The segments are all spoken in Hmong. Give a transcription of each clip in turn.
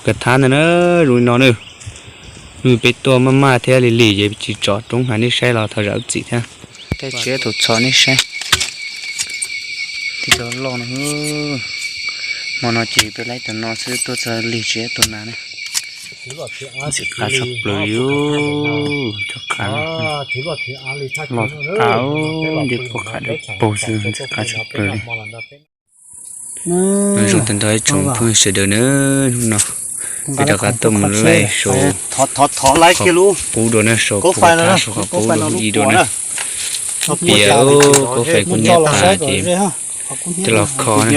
Kav thab ntawd na, zoo li no na. Hnub peb tuaj maj maj thiab lig lig ces tsis tsom roob hais nej saib los thov zam lub txim thiab. Tej tsis tau txhom nej saib. Tej cov loj no, hmo no ces peb laib cov no xwb, tuaj txog lig tsis tau tua nas na. Ntxim qab tshaj plaws li, cov qab no loj tas, nce puag qhov dawb paug xwb, ntxim qab tshaj plaws li. Nyob zoo tag nrho ib tsoom phooj ywg sawv daws na, hnub no peb rov qab tuaj mus laij saum qhov pub dua na, saum pub dua ib dua na. Piav, kuv fais kuv nyiab tas ces coj los kho na.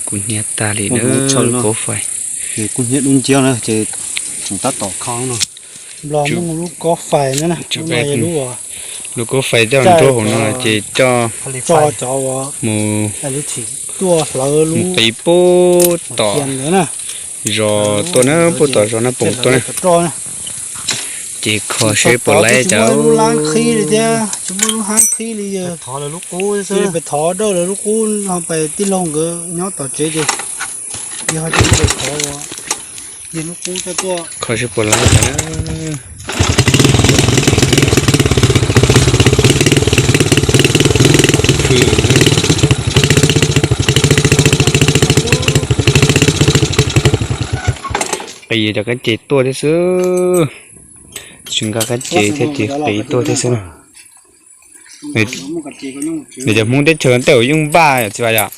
Kuv nyiab tas li na, kuv fais. Lub kob fais coj nruab hauv no ces coj mus qiv pub tom zos tuaj na, pub tom zos na, pum tuaj na. Ces kho seb puas laib cas. Tsis muaj lub hab qhib li, pes thov dawj lawv lub qub no, pes tij laug nkawd nyob tom tsev ces yog pes thov, yog lub qub coj tuaj kho seb puas laib cas na. Qiv cov kab ces tuaj thiab xwb, tsis nqa kab ces thiab ces qiv tuaj thiab xwb na. Nws cov Hmoob teb chaws tej zaum yeej npaj yom txiv Vam yom.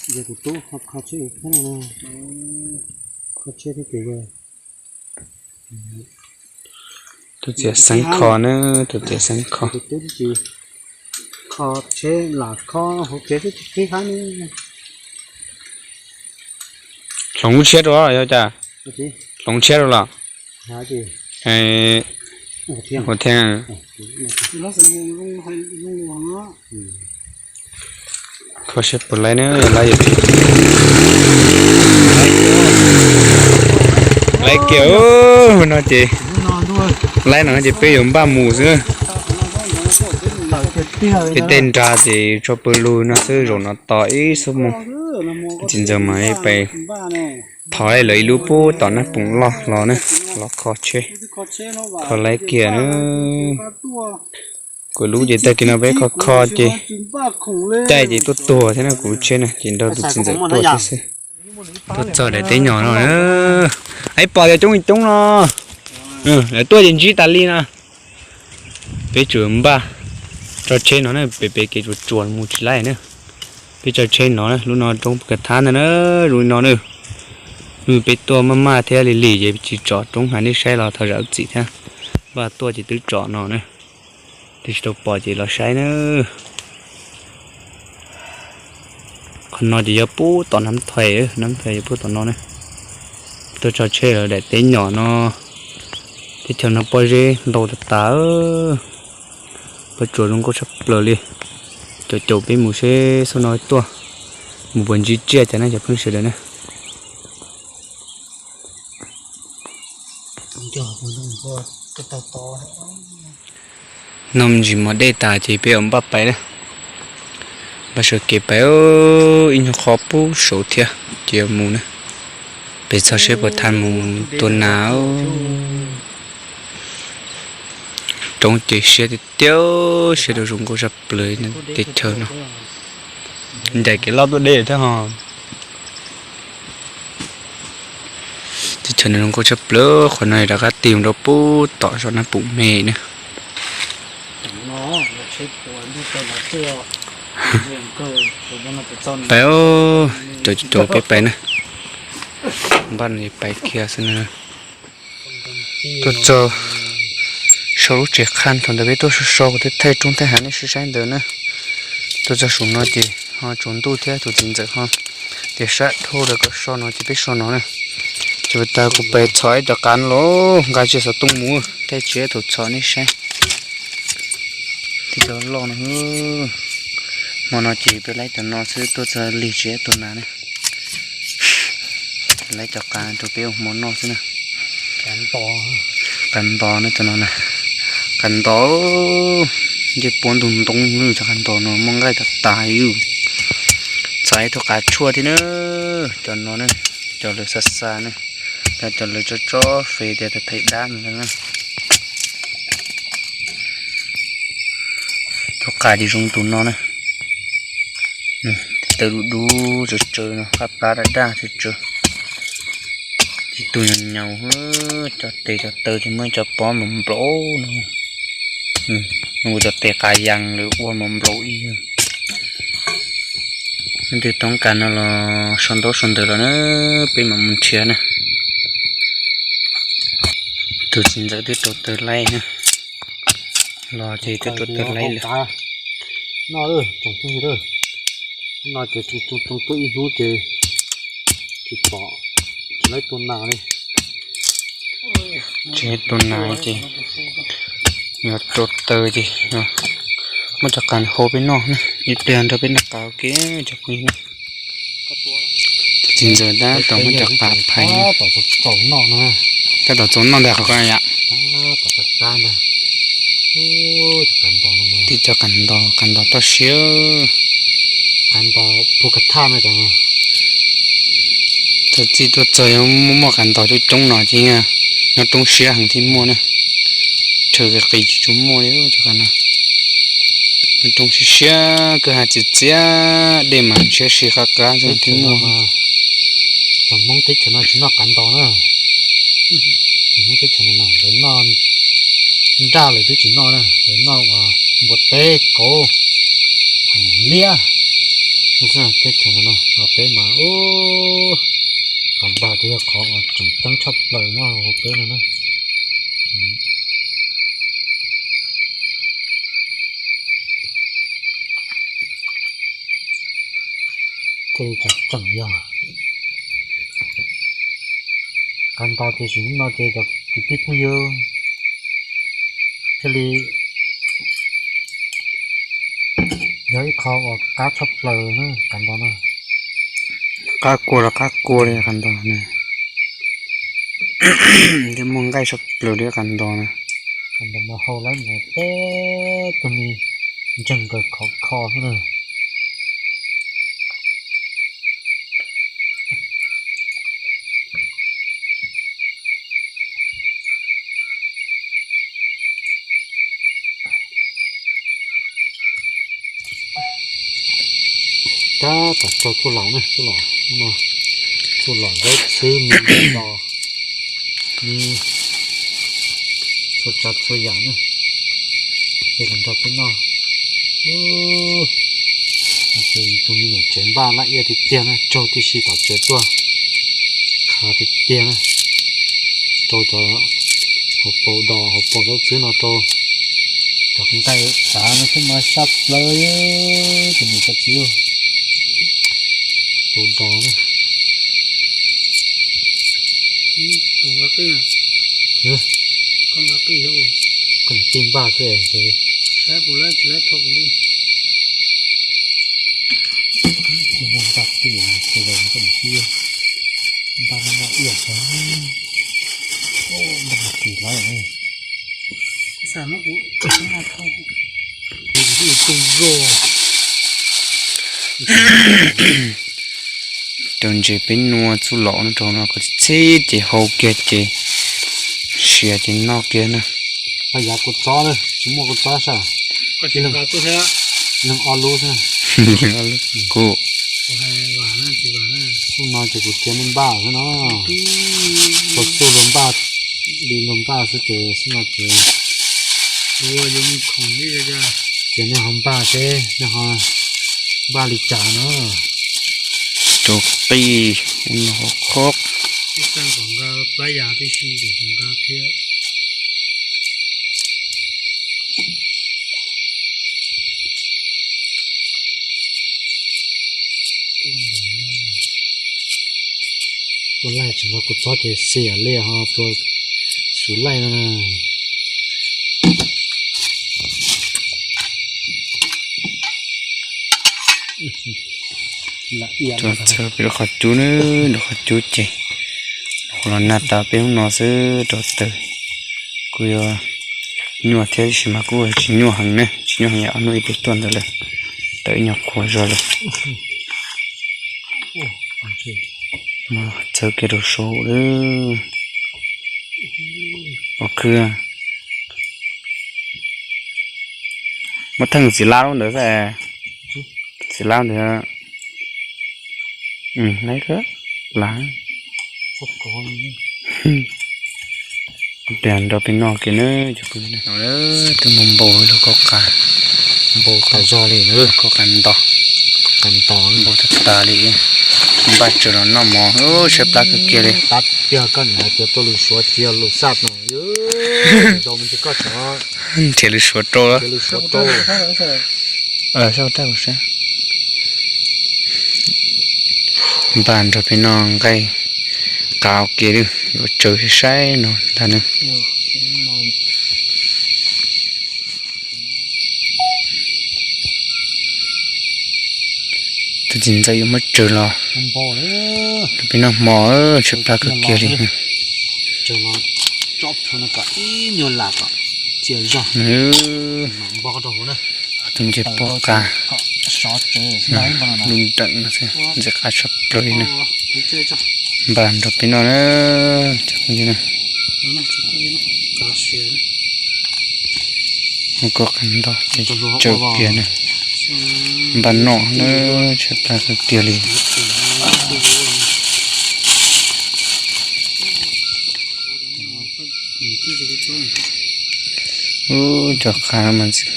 Tus txiav xeeb kho na, tus txiav xeeb kho. Hloov lub tshiab rau los yog cas? Hloov tshiab rau los? Ua thiab. Kho seb puas laib na, laib kiag no ces, laib no ces peb yuav npaj mus xwb. Tej tej nra ces tso pw lug no xwb, zaum no tos ib xuab moos, txiv ntxawm mam li pais thov lawv ib lub pub tom nab poom loj los na, los kho tsheb, kho laib kiag na. Kuv lub ces tag kis no peb kho kho ces caij ces tuaj tuag thiab na, kuv lub tsheb na ces nrog tus txiv ntxawm tuaj thiab xwb. Tuaj txog daim teb nyom no, ib pom tias coob li coob no, lawv tuaj ces ntsib tas li no. Peb tsuas npaj tso tsheb no na, pem pem kev tsuas tsuas mus tsis laib na. Peb tso tsheb no na, lub no roob kav thab ntag na, zoo li no na. Hnub peb tuaj maj maj thiab lig lig ces tsis tsom roob hais nej saib los thov zam lub txim thiab. Npaj tuaj ces twb tsom no na, twb tsis tau pom ces los saib na. Qhov no ces yog pub tom Nab Thais, Nab Thais yog pub tom no na. Tuaj tso tsheb lawv daim teb nyom no, teb chaws no pob zeb ntau tas tas. Pob tsuas zoo nkauj tshaj plaws li. Caum caum peb mus seb xuab no tuaj mus puas ntsib tsiaj cas na cov phooj ywg sawv daws na. Noj me ntsis mov dej tas ces peb yuav npaj pais na. Npaj sawv kev pais, ib nyuag qhov pub saud thiab ces yuav mus na. Peb txog seb puas tau mus tua nas. Roob ces siab tiag tiag, siab rau zoo nkauj tshaj plaws teb chaws no. Ncaim kev loj tuaj deb thiab ho. Teb chaws no zoo nkauj tshaj plaws, qhov no rov qab tig rau pub tom zos Nab Pum me na. Pais, caum caum peb pais na. Npaj no pais kiag xwb na. Tuaj txog sau lub tsev qhaj thaum ntawd peb tuaj so so kuv thiaj thaij roob thaij hav nej saib ntawd na. Tuaj txog saum no ces ho tsaus ntuj thiab tus txiv ntxawm ho tias sab dhau lawm kom so no ces peb so no na. Ces puas tas kuv pais txhom ib cov qav no los nqa tsiaj xov tooj mus thaij tsev thaum txhom nej saib. Tej cov loj no, hmo no ces peb laib cov no xwb, tuaj txog lig tsev tua nas na. Laib cov qav rau peb ua hmo noj xwb na. Qav nto na, cov no na, qav nto. Ncej puab ntug ntoo, cov qav nto no muaj nqaij tas tas li. Txhom ib tug qav tshuaj thiab na, cov no na. Cov lawv xa xa na, cov lawv tso tso fes tias thaij dab no na. Tus qas ces zoo tus no na. Tes taw dub dub tsawv tsawv no, qab plab daj daj tsawv tsawv. Ib tug nyaum nyaum, cov tes cov taw ces muaj cov pob nplaum nplaum no. Cov tes qas yees lawv ua nplaum nplaum ib yam. Leej twg toob kas no los sau ntaub sau ntawv los na, peb mam mus nrhiav na. Tus txiv ntxawm twb rau taw laib na, los ces twb rau taw laib lawm. Noj lawm tsoom phooj ywg, no ces tu tu tu tu ib hnub ces tsis pom, tsis laib tua nas li. Tsis laib tua nas ces yog rau taw ces muab cov qas hau peb noj na, ib pliag nrog peb noj qas ua ke cov phooj ywg na. Tus txiv ntxawm tab tom muab cov qas phais na. Tab tom txaus noj ntag qhov ko yom. Tib co qas ntos, qas ntos toj siab. Qas ntos phu ka thaj na cov. Txawm txij tuaj txog yog muaj qas ntos coob coob no ces nyob roob siab heev thiaj muaj na. Chaw qis qis tsis tshua muaj li cov qas no. Roob siab siab, kwj ha txias txias, dej mas ntshiab si qab qab xwb thiaj muaj. Cov Hmoob teb chaws no tsis noj qas ntos na. Cov Hmoob teb chaws no lawv noj nraj lawv twb tsis noj na, lawv noj uas npua teb kauv, liab. Teb chaws no no peb mas ub, qas ntos ces yog qhov uas tseem ceeb tshaj plaws nyob hauv peb no na. Ces tseem yog qas ntos ces sim no ces cov kwv tij phooj ywg thiaj li yog ib qho uas qab tshaj plaws na qas ntos na. Qab kua los qab kua li qas ntos na. Thiaj muaj nqaij tshaj plaws li qas ntos na. Qas ntos mas hau lawm ntawd peb tug me ntseeg kawg khov kho xwb na. Tab tom raug txuj lom na, txuj lom, txuj lom zaub txhwb me los, me txhua tsav txhua yam na, ces los nrog peb noj. Ces tus me nyuam tsev npaj laj iab tiag tiag na, raug tib si tom tsev tuaj, khav tiag tiag na, rau cov hauv paus dos hauv paus zaub txhwb no rau cov nqaij tav no xwb mas sab plaws tus niam cov txiv. Paus dos na. Koj tij npaj xwb. Npaj tij, npaj no ib yam, npaj no tsis lawm. Rau ntses peb nua txuj lom no rau no kom txhib ces hau kiag ces siav ces noj kiag na. Yav kua txob, tsis muaj kua txob sas. Leej ob lub xwb. Kuv, kuv no ces kuv txiav nej npaj xwb no. Txog xub luag npaj li luag npaj xwb ces xwb no ces cia nej ho npaj seb nej ho npaj li cas no. Rau qij ub no qhov qhob. Ua laij tsis nqa kua txob ces xiam li ho tua xuv laij no na. Rau txhawb peb lub qhov cub na, lub qhov cub ces los nag tas peb hnub no xwb rau tawm. Kuj yuav nyuaj thiab tab sis mas kuj tsis nyuaj heev na, tsis nyuaj heev yog ob hnub ib pliag tuaj ntawd lawm, tawm ib nyuag qhuav zog lawm. Txawb kiag rau saud lawm. Ua khw. Muab theej txiv lab lub ntawd xwb. Txiv lab ntawd. Lab. Pliag nrog peb noj kiag na. Twb mus npau lub kaub qa, npau tas zog li, kaub qa nto, npau tas tas li. Npaj tsaws los noj mov, tshaib plab kawg kiag li. Nrhiav lub suav rau. Npaj nrog peb noj nqaij qab ua ke, yuav tsaws saib no ntag na. Tus txiv ntxawm yuav muab tsaws los rau peb noj hmo, tshaib plab kawg kiag li. Tus nce pob qa, lub nreem no xwb, ntxim qab tshaj plaws li na. Npaj nrog peb noj na. Muab kaub qa nto ces tsaws kiag na. Npaj noj na, tshaib plab kawg kiag li. Ub, cov qab mas ntxim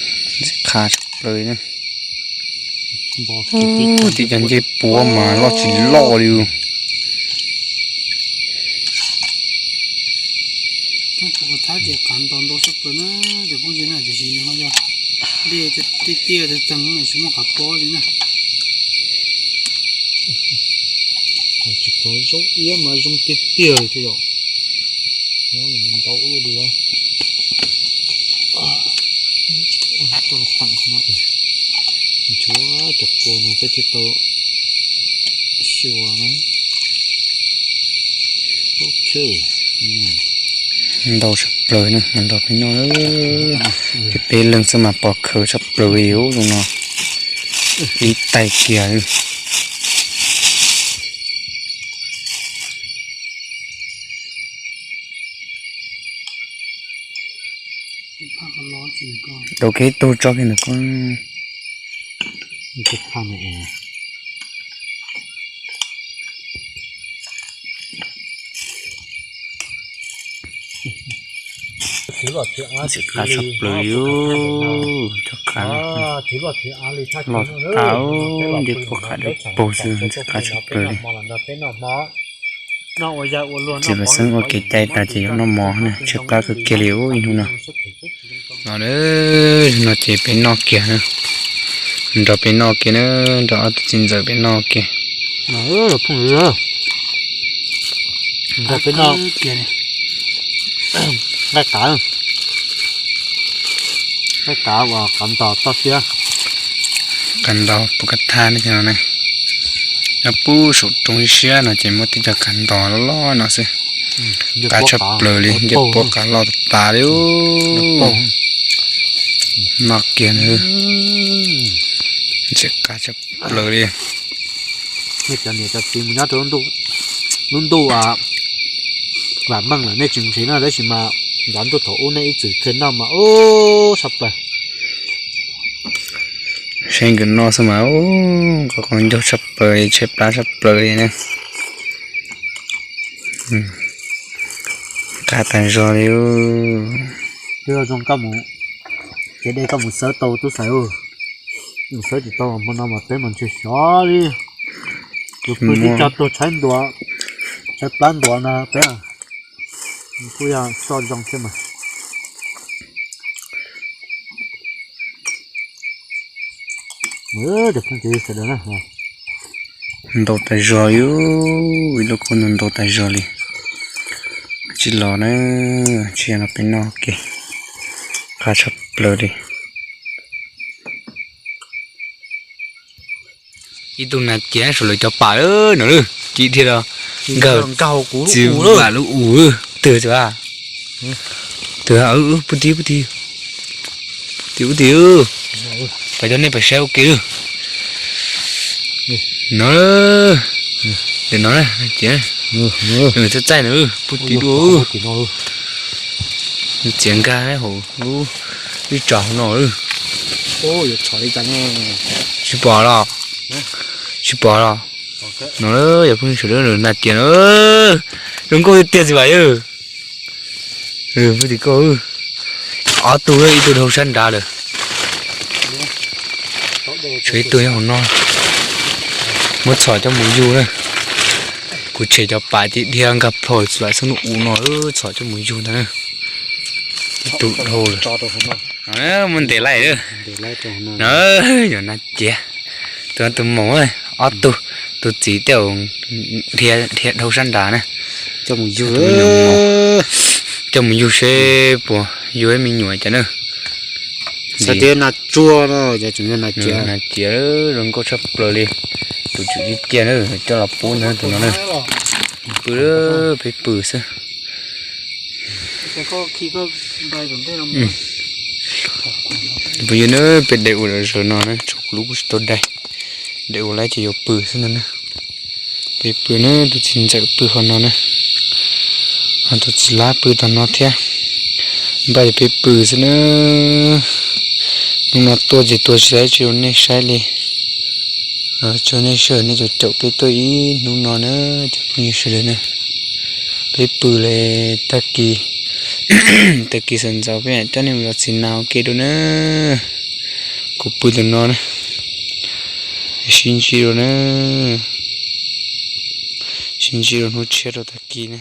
qab tshaj plaws li na. Ub, tib cov ncej puab mas loj tsis loj li. Dej tiaj tiaj tsis muaj qab pob li na. Tsis paub, zaub iab mas zoo tiag tiag li thiab yom. Ntau ua li los. Tuaj los teem no, nchuav cov kua no peb thiaj tau xyuas na. Ok. Ntau tshaj plaws na, mas nrog peb noj, peb peb leeg xwb mas pom khawv tshaj plaws li ub no. Ib tais kiag. Rau kev tug tso kiag ntawm ko. Ntxim qab tshaj plaws li, cov qab loj tas, nce pob qa dawb paug xwb, ntxim qab tshaj plaws li. Txiv Vam Xeeb ua kev cai tas ces yuav noj mov na, tshaib plab kawg kiag li ub ib hnub no. No, no ces peb noj kiag na, nrog peb noj kiag na, nrog ob tug txiv ntxawm peb noj kiag. Nqaij qav, nqaij qav uas qav ntos toj siab. Qav ntos puv ka thaj ne, no ne, nyob pub saum roob siab no ces muaj tib co qav ntos loj loj no xwb. Qab tshaj plaws li, nce pob qa loj tas tas li. Noj kiag na, ntxim qab tshaj plaws li. Nej cov niam cov txiv mus nyob rau lub ntuj vam meej lawm nej tsis nqhis na, tab sis mas yav ntuj thaum ub nej ib txwm kheev noj mas ub tshaj plaws. Saib nkawd noj xwb mas ub, qhov qhov ncauj tshaj plaws li, tshaib plab tshaj plaws li na. Qab tas zog li. Twb zoo koj mus, kev dej koj mus xawb tau tub xaiv, mus xawb tsis tau hmo no mas peb mas ntshe xyov li. Tus pw tib co tuag tshaib ntua, tshaib plab ntua na peb. Kuj yog soj zoo thiab mas. Cov phooj ywg sawv daws na, ntau tas zog li, ib lub khaub ntau ntau tas zog li. Tsis los na, tsis yog no peb noj ke, qab tshaj plaws li. Ib tug nas cias saum lawv cov pam no, ci thiaj los nkawg txiv vam lub u. Twg, twg, pub ti, pub ti, pub ti, pub ti, pab cov nej pab saib ua ke lawm no. Ntawm no na, txiav, txaij txaij na, pub tim dua. Txiav nkag hauv lub, ib tso hauv no. Tsis pom los? Tsis pom los? No yog phooj ywg sawv daws, nas txiav na, zoo nkauj tiag tiag xwb mas yog. Pub tim koj, ob tug, ib tug dhau sab nrad lawm. Tshuav ib tug nyob hauv no. Muab txhom coj mus yug na. Kuv tshem cov pam tim dhia nkag plho txhua xub nub u no, txhom coj mus yug ntag na. Ib tug dhau lawm. Muab ntes laij. No yog nas txiav. Tus no tus maum, ob tug, tus txiv tej zaum dhia dhau sab nrad na. Coj mus yug seb puas yug ib me nyuam cas na. Nas txiav zoo nkauj tshaj plaws li. Tus tswv tib cia na, coj los pub ntag tus no na. Pw, peb pw xwb. Phooj ywg na, peb de ua lawm zaum no na, tshuav kuv lub kuj tsis tau de. De ua lawm ces yuav pw xwb no na. Peb pw na, tus txiv ntxawm pw qhov no na, ho tus txiv lab pw tom no thiab. Npaj ces peb pw xwb na. Hnub no tuaj ces tuaj tsis tau dab tsi rau nej saib li. Tso nej sawv nej caum caum peb tuaj ib hnub no na, cov phooj ywg sawv daws na. Peb pw li tag kis, tag kis sawv ntxov peb mam coj nej mus zov txiv nas ua ke dua na. Kuv pw tom no na. Sib ntsib dua na. Sib ntsib dua hnub tshiab rau tag kis na.